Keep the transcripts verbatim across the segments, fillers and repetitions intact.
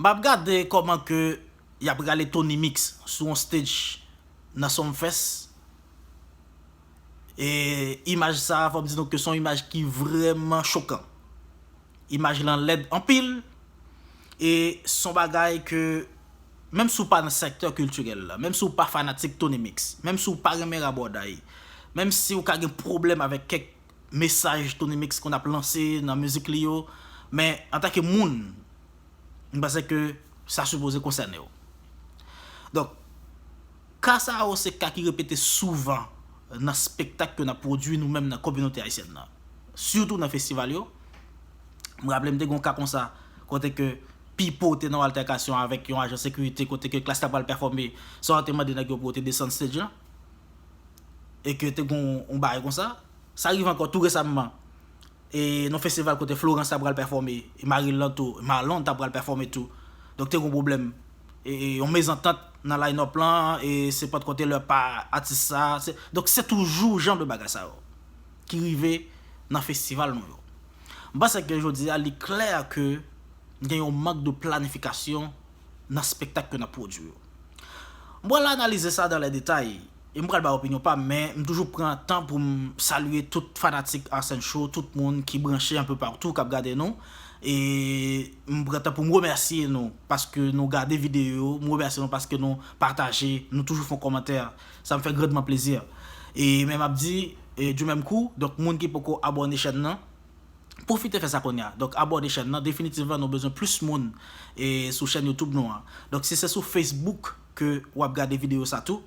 M ap gade kòman ke y ap rale Tony Mix sou yon stage nan Sumfest. E imaj sa, fò m di nou ke se yon imaj ki vrèman chokan. Imaj lan lèd anpil. E se yon bagay ke, menm si w pa nan sektè kiltirèl la, menm si w pa fanatik Tony Mix, menm si w pa renmen rabòday, menm si w ka gen pwoblèm avèk kèk mesaj Tony Mix konn ap lanse nan mizik li yo, men antanke moun, m panse ke sa sipoze konsène w. Donk, ka sa yo se ka ki repete souvan nan spektak ke n ap pwodui nou menm nan kominote ayisyèn nan. Sitou nan festival yo. M raple m te gen yon ka konsa, kote ke Pipo te nan yon altèkasyon avèk yon ajan sekirite, kote ke Klass t ap pral pèfòme, sa yo te mande nèg yo pou yo te desann stage lan. E ke te gen yon, yon bagay konsa. Sa rive ankò tou resamman. E nan festival kote Florence t ap pral pèfòme, e Maryland tou, Marlon t ap pral pèfòme tou. Donk te gen yon pwoblèm. E, e yon mezantant nan line-up lan, e se pa t konte lè pa atis sa. Se, donk se toujou jan de bagay sa yo ki rive nan festival nou yo. M panse ke jodi a, li klè ke gen yon mank de planifikasyon nan spektak ke n ap pwodui yo. M pral analize sa dans les détails, e m pral bay opinyon pa m, men m toujou pran tan pou m salye tout fanatik Arsène Show, tout moun ki branche un peu partout, k ap gade nou. E m pran tan pou m remèsye nou paske nou gade videyo yo, m remèsye nou paske nou pataje, nou toujou fè yon kòmantè. Sa m fè grandman plezi. E men m ap di, e, du même coup, donk moun ki poko abòne chèn nan, pwofite fè sa kounye a. Donk, abòne chèn nan. Definitivman, nou bezwen plis moun, e, sou chèn YouTube nou an. Donk, si se sou Facebook ke w ap gade videyo sa tou,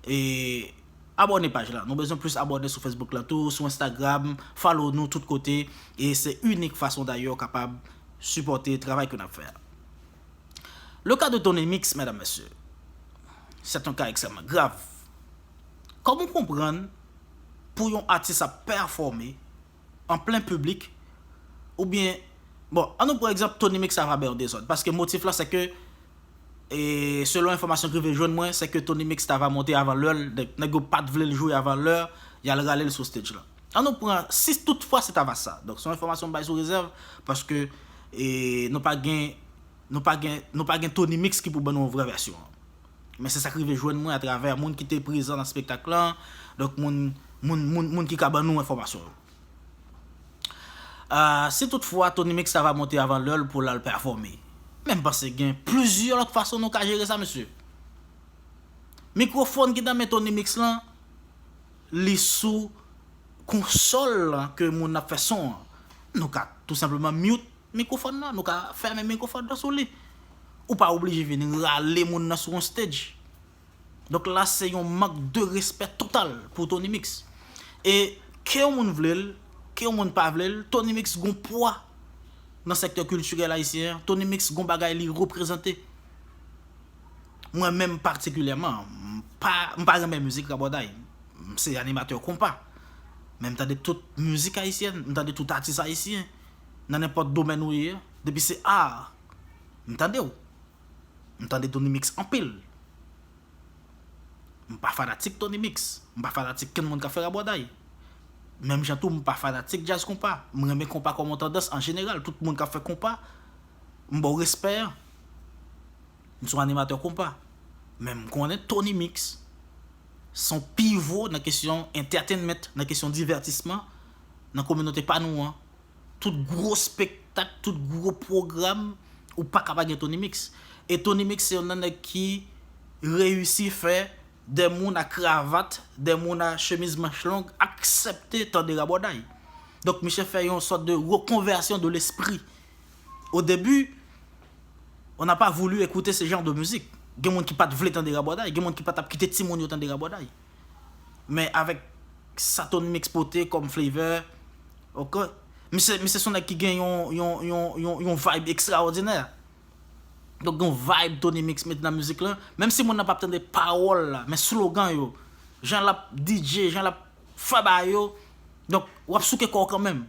e, abòne paj la. Nou bezwen plis abòne sou Facebook la tou, sou Instagram, follow nou tout kote. E se inik fason dayè w kapab sipòte travay ke n ap fè a. Le cas de Tony Mix, medam, mesye, c'est un cas extrêmement grave. Kòman w konprann pou yon atis ap pèfòme an plen piblik, oubyen, bon, ann nou pran egzanp Tony Mix ta va bay yon dezòd, paske motif la se ke, e selon enfòmasyon ki rive jwenn mwen, se ke Tony Mix ta va monte avan lè l, donk nèg yo pa t vle l jwe avan lè, y al rale l sou stage la. Ann nou pran, si toutfwa se ta va sa, donk se yon enfòmasyon m bay sou rezèv, paske, e, nou pa gen, nou pa gen, nou pa gen Tony Mix ki pou ban nou yon vrè vèsyon an. Men se sa k rive jwenn mwen atravè moun ki te prezan nan espektak lan, donk moun, moun, moun, moun ki ka ban nou enfòmasyon yo. Ah, si toutfwa Tony Mix ta va monte avan lè l pou l al pèfòme, men m panse gen plizyè lòt fason nou ka jere sa, mesye. Mikwofòn ki nan men Tony Mix lan, li sou konsòl lan ke moun ap fè son an. Nou ka tou senpleman mute mikwofòn nan, nou ka fèmen mikwofòn nan sou li. Ou pa oblije vin rale moun nan sou yon stage. Donk la, se yon mank de respè total pou Tony Mix. E ke yon moun vle l, ke yon moun pa vle l, Tony Mix gon pwa nan sektè kiltirèl ayisyen an. Tony Mix gon bagay li reprezante. Mwen menm patikilyèman, m pa, m pa renmen mizik rabòday. M se animatè konpa. Men m tande tout mizik ayisyèn, m tande tout atis ayisyen. Nan nenpòt domèn ou ye, depi se art, m tande w. M tande Tony Mix anpil. M pa fanatik Tony Mix. M pa fanatik kenn moun k ap fè rabòday. Menm jan tou, m pa fanatik djaz konpa. M renmen konpa kòm yon tandans an jeneral. Tout moun k ap fè konpa, m ba w respè an. M se yon animatè konpa. Men m konnen Tony Mix se yon pivo nan kesyon entertainment, nan kesyon divètisman, nan kominote pa nou an. Tout gwo spektak, tout gwo pwogram, ou pa ka pa gen Tony Mix. E Tony Mix se youn nan nèg ki reyisi fè de moun a kravat, de moun a chemiz manch long aksepte tande rabòday. Donk, misye fè yon sòt de rekonvèsyon de lespri. Au début, on n'a pas voulu écouter ce genre de musique. Gen moun ki pa t vle tande rabòday, gen moun ki pa t ap kite timoun yo tande rabòday. Men avèk sa Tony Mix pote kòm flavor, ok, misye, misye se yon nèg ki gen yon, yon, yon, yon, yon vibe ekstraòdinè. Donk, gen yon vibe Tony Mix mete nan mizik lan. Menm si moun nan p ap tande pawòl la, men slogan yo, jan l ap D J, jan l ap fè bagay yo, donk, w ap souke kò w kanmenm.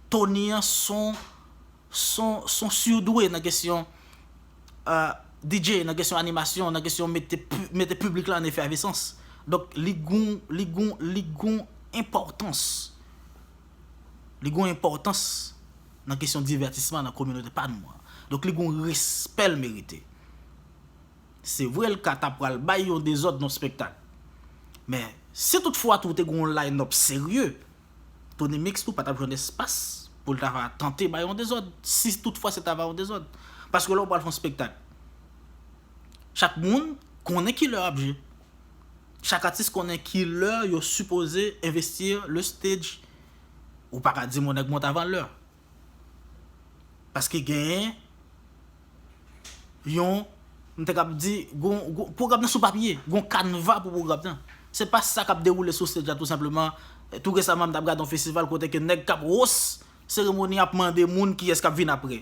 Tony an se yon, se yon, se yon surdwe nan kesyon, euh, D J, nan kesyon animasyon, nan kesyon mete pu-, mete piblik la an efèvesans. Donk, li gon, li gon, li gon enpòtans. Li gon enpòtans nan kesyon divètisman nan kominote pa nou an. Donk, li gen yon respè l merite. Se vre, l ka ta pral bay yon dezòd nan spektak. Men, si toutfwa tou te gen yon line-up serye, Tony Mix tou pa t ap jwenn espas pou l ta va tante bay yon dezòd, si toutfwa se ta va yon dezòd. Paske lè w pral fè yon spektak, chak moun konnen ki lè y ap jwe. Chak atis konnen ki lè yo sipoze envesti le stage. Ou pa ka di yon nèg monte avan lè. Paske genyen yon, m te kab di, gon, gon, pwogram nan sou papye, gon kanva pou pwogram nan. Se pa sa k ap dewoule sou stage la tou senpleman. Tou resaman, m t ap gade yon festival kote ke nèg k ap host seremoni ap mande moun kiyès k ap vin apre.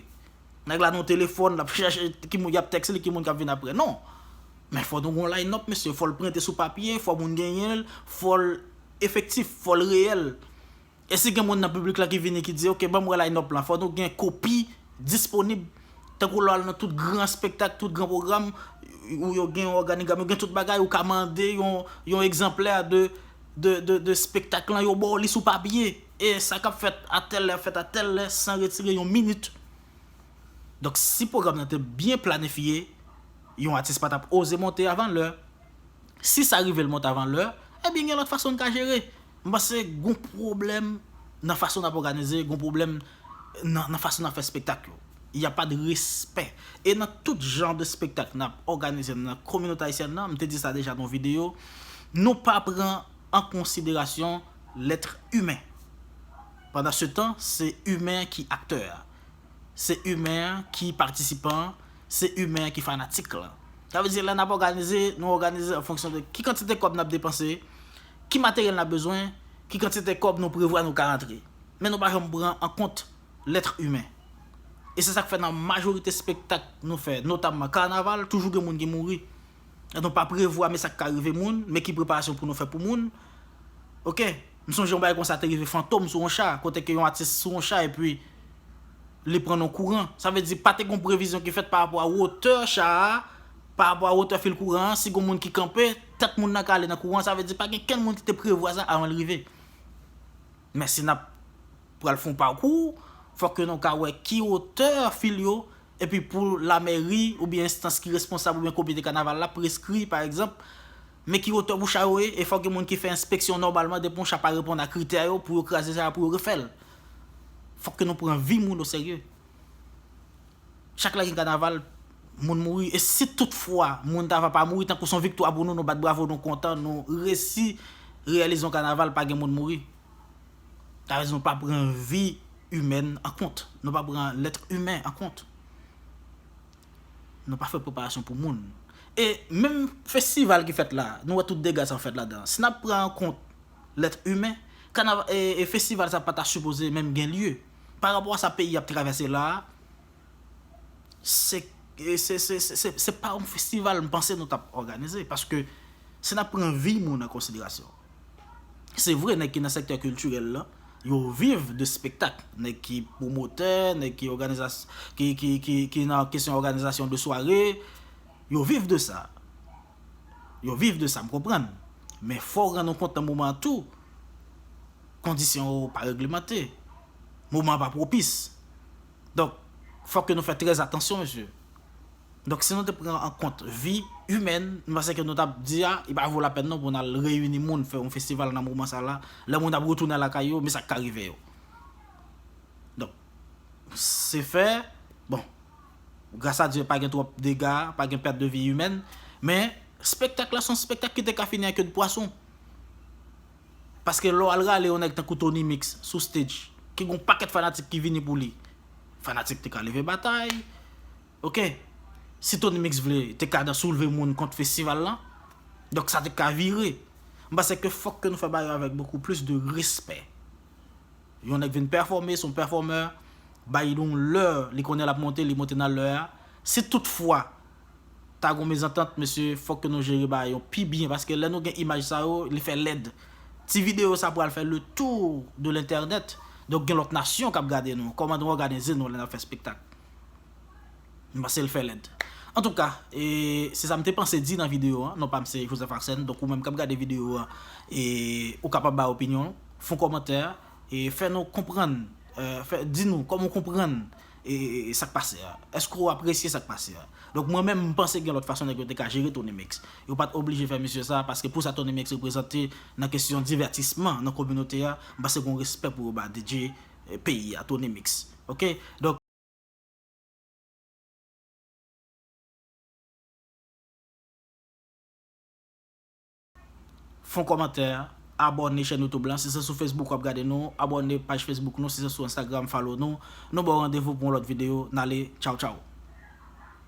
Nèg la nan telefòn, l ap chèche ki moun, y ap tèks li ki moun k ap vin apre. Non. Men fò nou gon line-up, mesye. Fò l prente sou papye, fò moun genyen l, fò l efektif, fò l reyèl. E si gen moun nan piblik la ki vini ki di, "Ok, ban m wè line-up lan," fò nou gen kopi disponib. Tankou lè w al nan tout gran espektak, tout gran pwogram, ou yo gen yon òganigram, yo gen tout bagay, ou ka mande yon, yon egzanplè de, de, de, de espektak lan, yo ba w li sou papye. E sa k ap fèt a tèl lè, ap fèt a tèl lè, san retire yon minit. Donk, si pwogram nan te byen planifye, yon atis pa t ap oze monte avan lè. Si sa rive l monte avan lè, ebyen, gen lòt fason n ka jere. M panse gon pwoblèm nan fason n ap òganize, gon pwoblèm nan, nan fason n ap fè espektak yo. Y a pas de respè. E nan tout jan de espektak n ap òganize nan kominote ayisyèn nan, m te di sa deja nan yon videyo, nou pa pran an konsiderasyon lèt imen. Pandan se tan, se imen ki aktè a. Se imen an ki patisipan an, se imen an ki fanatik lan. Sa vle di, lè n ap òganize, nou òganize an fonksyon de ki kantite kòb n ap depanse, ki materyèl n ap bezwen, ki kantite kòb nou prevwa nou ka rantre. Men nou pa janm pran an kont lèt imen. E se sa k fè nan majorite espektak nou fè, notamman kanaval, toujou gen moun ki mouri. Lè nou pa prevwa men sa k ka rive moun, men ki preparasyon pou nou fè pou moun. Ok, m sonje yon bagay konsa te rive Fantom sou yon cha, kote ke yon atis sou yon cha epi li pran nan kouran. Sa vle di pa te gen yon previzyon ki fèt pa rapò a wotè cha a, pa rapò a wotè fil kouran an, si gen moun ki kanpe, tèt moun nan ka ale nan kouran, sa vle di pa gen kenn moun ki te prevwa sa avan l rive. Men si n ap pral fè yon pakou, fòk ke nou ka wè ki wotè fil yo, epi pou lamèri oubyen enstans ki responsab oubyen komite kanaval la preskri, pa egzanp, men ki wotè pou cha yo ye, e fòk gen moun ki fè enspeksyon nòmalman depi yon cha pa reponn a kritè yo pou yo kraze cha yo, pou yo refè l. Fòk ke nou pran vi moun oserye. Chak lè gen kanaval, moun mouri. E si toutfwa moun ta va pa mouri, tankou se yon viktwa pou nou, nou bat bravo, nou kontan, nou resi reyalize yon kanaval, pa gen moun mouri. Sa vle di nou pa pran vi imèn an kont. Nou pa pran lèt imen an kont. Nou pa fè preparasyon pou moun. E menm festival ki fèt la, nou wè tout dega sa fèt ladan. Si n ap pran an kont lèt imen, kanav-, e, e festival sa pa ta sipoze menm gen lye. Pa rapò a sa peyi ap travèse la a, se, se, se, se, se, se pa yon festival m panse nou t ap òganize, paske si n ap pran vi moun an konsiderasyon, se vre, nèg ki nan sektè kiltirèl lan, yo viv de spektak. Nèg ki pwomotè, nèg ki òganizas-, ki, ki, ki, ki nan kesyon òganizasyon de sware, yo viv de sa. Yo viv de sa, m konprann. Men fò w rann ou kont nan moman an tou, kondisyon yo pa reglemante. Moman an pa pwopis. Donk, fòk ke nou fè trè atansyon, mesye. Donk, si nou te pran an kont vi imèn, m panse ke nou t ap di, a, li pa vo lapèn non pou n al reyini moun, fè yon festival nan moman sa la, lè moun ap retounen lakay yo, men sa k ka rive yo. Donk, se fè, bon, gras a Dye, pa gen twòp dega, pa gen pèt de vi imèn, men spektak la se yon spektak ki te ka fini an ke de pwason. Paske lè w al rale yon nèg tankou Tony Mix sou stage, ki gen yon pakèt fanatik ki vini pou li, fanatik te ka leve batay, ok? Si Tony Mix vle, te ka nan soulve moun kont festival lan, donk sa te ka vire. M panse ke fòk ke nou fè bagay yo avèk beaucoup plus de respè. Yon nèg vin pèfòme, se yon pèfòmè, bay li yon lè, li konnen l ap monte, li monte nan lè a. Si toutfwa ta gon mezantant, mesye, fòk ke nou jere bagay yo pi byen, paske lè nou gen imaj sa yo, li fè lèd. Ti videyo sa pral fè le tour de lentènèt. Donk, gen lòt nasyon k ap gade nou, kòman nou òganize nou lè n ap fè espektak. M panse l fè lèd. Antouka, e, se sa m te panse di nan videyo an. Non pa m se Joseph Arsène, donk ou menm k ap gade videyo an, e, ou kapab bay opinyon w, fè yon kòmantè, e fè nou konprann, e, fè, di nou kòman w konprann, e, e, e sa k pase a? Èske w apresye sa k pase a? Donk, mwen menm, m panse gen lòt fason nèg yo te ka jere Tony Mix. Yo pa t oblije fè misye sa, paske pou sa Tony Mix reprezante nan kesyon divètisman nan kominote a, m panse gen yon respè pou yo ba D J, eh, peyi a, Tony Mix. Oke? Donk, fè yon kòmantè, abòne chèn YouTube lan, si se sou Facebook w ap gade nou, abòne paj Facebook nou, si se sou Instagram, follow nou. Nou ba w randevou pou yon lòt videyo, n ale, tchaw, tchaw.